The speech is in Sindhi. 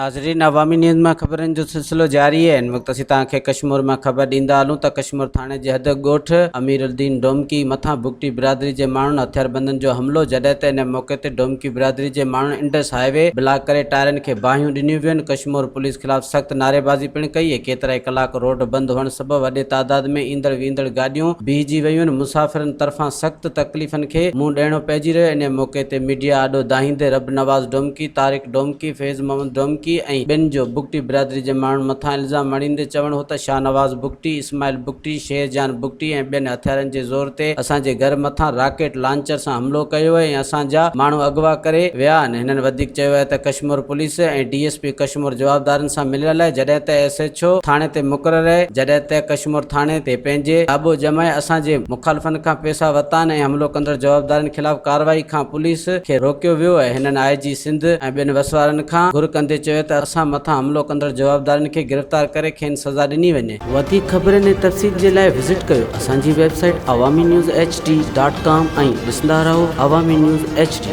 ناظرين عوامي نيوز مان خبرن جو سلسلو جاري آهي ان وقت اسين توهان کي ڪشمور مان خبر ڏيندا هلون ته ڪشمور ٿاڻي جي حد ڳوٺ امير الدين ڊومڪي مٿان بگٽي برادري جي ماڻهن هٿياربندن جو حملو جڏهن ته ان موقعي تي ڊومڪي برادري جي ماڻهن انڊس هاء وي بلاڪ ڪري ٽائرن کي باهيون ڏنيون ويون ڪشمور پوليس خلاف سخت نعريبازي پڻ ڪئي ڪيترائي ڪلاڪ روڊ بند هئڻ سبب وڏي تعداد ۾ ايندڙ ويندڙ گاڏيون بيهجي ويون مسافرن طرفان سخت تڪليفن کي منهن ڏيڻو پئجي رهيو ان موقعي تي ميڊيا آڏو دانهيندي رب نواز ڊومڪي طارق ڊومڪي، فيض محمد ڊومڪي ۽ ٻين جو بگٽي برادري جي ماڻهن مٿان الزام مڙهيندي چوڻ هو ته شاهنواز بگٽي، اسماعيل بگٽي، شير جان بگٽي ۽ ٻين هٿيارن جي زور تي اسان جي گهر مٿان راڪيٽ لانچر سان حملو ڪيو ۽ اسان جا ماڻهو اغوا ڪري ويا آهن هنن وڌيڪ چيو آهي ته Kashmore police ۽ D S P Kashmore جوابدارن سان مليل آهي جڏهن ته ايس ايڇ او ٿاڻي تي مقرر آهي جڏهن ته ڪشمور ٿاڻي تي پنهنجي داٻو ڄمائي اسان جي مخالفن کان پئسا ورتا آهن ۽ حملو ڪندڙ جوابدارن خلاف ڪارروائي کان پوليس کي روڪيو ويو ۽ هنن آء جي سنڌ ۽ ٻين وسوارن کان گهر ڪندي چيو ته اسان مٿان حملو ڪندڙ جوابدارن کي گرفتار ڪري کين سزا ڏني وڃي. وڌيڪ خبرن ۽ تفصيل جي لاء وزٽ ڪيو اسان جي website Awami news H D dot com ۽ ڏسندا رهو عوامي نيوز ايڇ ڊي.